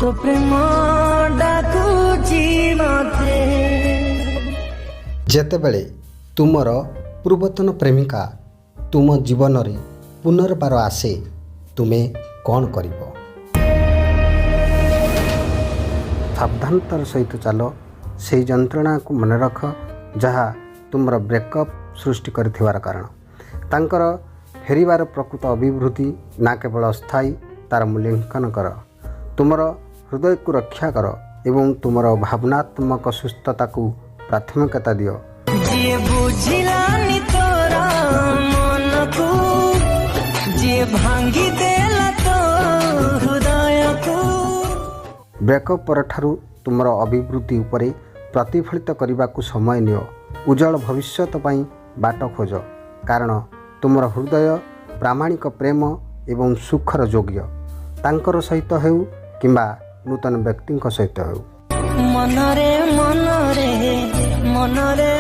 ତୋ ପ୍ରେମ ଡାକୁଛି ମତେ। ଯେତେବେଳେ ତୁମର ପୂର୍ବତନ ପ୍ରେମିକା ତୁମ ଜୀବନରେ ପୁନର୍ବାର ଆସେ, ତୁମେ କ'ଣ କରିବ? ସାବଧାନତାର ସହିତ ଚାଲ। ସେହି ଯନ୍ତ୍ରଣାକୁ ମନେ ରଖ ଯାହା ତୁମର ବ୍ରେକଅପ୍ ସୃଷ୍ଟି କରିଥିବାର କାରଣ। ତାଙ୍କର ଫେରିବାର ପ୍ରକୃତ ଅଭିବୃଦ୍ଧି ନା କେବଳ ଅସ୍ଥାୟୀ, ତା'ର ମୂଲ୍ୟାଙ୍କନ କର। ତୁମର ହୃଦୟକୁ ରକ୍ଷା କର ଏବଂ ତୁମର ଭାବନାତ୍ମକ ସୁସ୍ଥତାକୁ ପ୍ରାଥମିକତା ଦିଅ। ଯିଏ ବୁଝିଲାନି ତୋର ମନକୁ, ଯିଏ ଭାଙ୍ଗି ଦେଲା ତୋ ହୃଦୟକୁ। ବ୍ରେକଅପ୍ ପରଠାରୁ ତୁମର ଅଭିବୃଦ୍ଧି ଉପରେ ପ୍ରତିଫଳିତ କରିବାକୁ ସମୟ ନିଅ। ଉଜ୍ଜଳ ଭବିଷ୍ୟତ ପାଇଁ ବାଟ ଖୋଜ, କାରଣ ତୁମର ହୃଦୟ ପ୍ରାମାଣିକ ପ୍ରେମ ଏବଂ ସୁଖର ଯୋଗ୍ୟ, ତାଙ୍କର ସହିତ ହେଉ କିମ୍ବା ନୂତନ ବ୍ୟକ୍ତିଙ୍କ ସହିତ ହେଉ। ମନରେ ମନରେ ମନରେ